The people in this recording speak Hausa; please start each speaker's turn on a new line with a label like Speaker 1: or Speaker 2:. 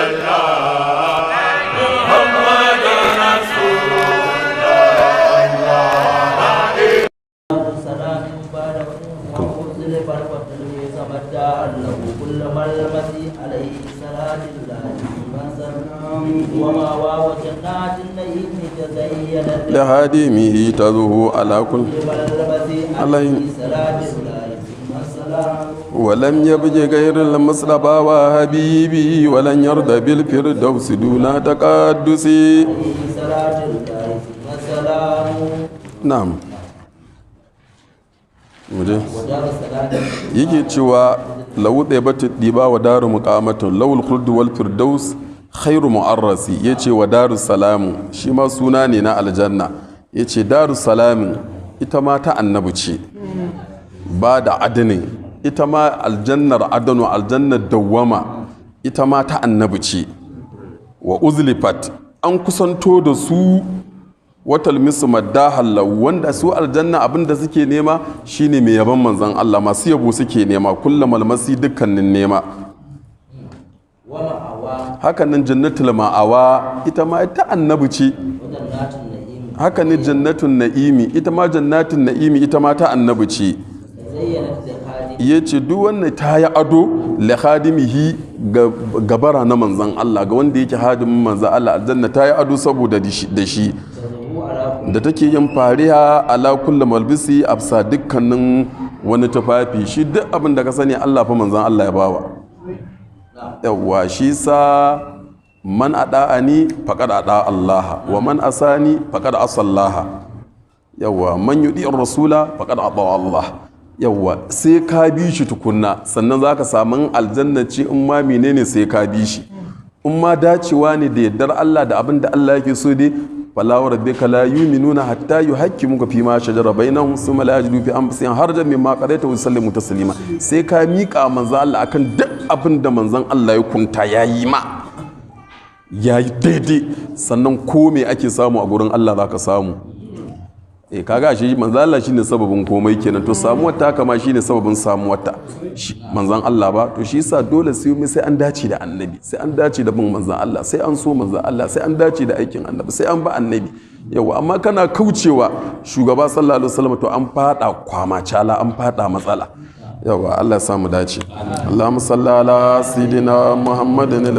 Speaker 1: الله محمد رسول
Speaker 2: سلام بعد وأرسل فرقة سمدا له كل من المسيح عليه صلاة الله وما واو جنات النعيم تزينت
Speaker 3: لهادمه تذهو على كل
Speaker 2: المسيح
Speaker 3: عليه
Speaker 2: عليه صلاة الله ثم السلام.
Speaker 3: ولم يبج غير المصطفى وحبيبي ولن يرضى بالفردوس دون تقدس.
Speaker 2: عليه صلاة الله ثم السلام.
Speaker 3: نعم muje.
Speaker 2: ودار السلام.
Speaker 3: Yake cewa lau batu diba wa daru muqamatun lawul khuldu wal firdaus khairu mu'arrasi. Yace wa daru salamu shi ma suna ne na aljanna. Yace daru salamin ita ma ta annabi ce ba da adinin, ita ma aljannar adanu, aljannar dawwama, ita ma ta annabi ce. Wa uzlifat, an kusanto da su watal misu madahalla, wanda su aljanna abinda suke nema shine mai yaban manzon Allah, masu yabo suke nema, kullum almasi dukkanin nema.
Speaker 2: ومأوى.
Speaker 3: Hakanan jannatul ma'awa ita ma ita annabi ce.
Speaker 2: وجنات النعيم.
Speaker 3: Haka ne jannatun na'imi, ita ma jannatin na'imi ita ma ta annabi ce.
Speaker 2: تزينت لخادم.
Speaker 3: Ya ce duk wannan ta yi ado li khadimihi, ga gabara na manzon Allah, ga wanda yake hadimin manzon Allah, aljanna ta yi ado saboda da shi.
Speaker 2: تزهو على كل
Speaker 3: Da take yin fariha ala kulli malbisi, afsa dukkanin wani tufafi. Shi duk abin da ka sani Allah fa manzon Allah ya bawa. Yawwa, shi sa man ada'ani faqad ada Allah, wa man asani faqad asallaha. Yawwa, man yudi rasula faqad ata Allah. Yawwa, sai ka bi shi tukunna sannan zaka samu aljanna ce. In ma menene, sai ka bi shi. In ma dacewa ne da yardar Allah da abin da Allah yake so dai, fala wa rabbika la yu'minuna hatta yuhakkimuka fi ma shajara bainahum thumma la yajidu fi anfusihim harajan mimma qadaita wa yusallimu taslima. Sai ka miƙa manzon Allah akan duk abin da manzon Allah ya kunta yayi ma yayi daidai, sannan ko me ake samu a gurin Allah zaka samu. Eh, kaga shi manzon Allah shine sababin komai kenan. To samuwar ta kama shine sababin samuwar ta shi manzon Allah ba. To shi yasa dole sai mu sai an dace da annabi, sai an dace da bin manzon Allah, sai an so manzon Allah, sai an dace da aikin annabi, sai an ba annabi. Yawa, amma kana kaucewa shugaba sallallahu alaihi wasallam, to an fada kwama cala, an fada matsala. Yawa, Allah ya samu dace. Allahumma salli ala sayidina Muhammadin.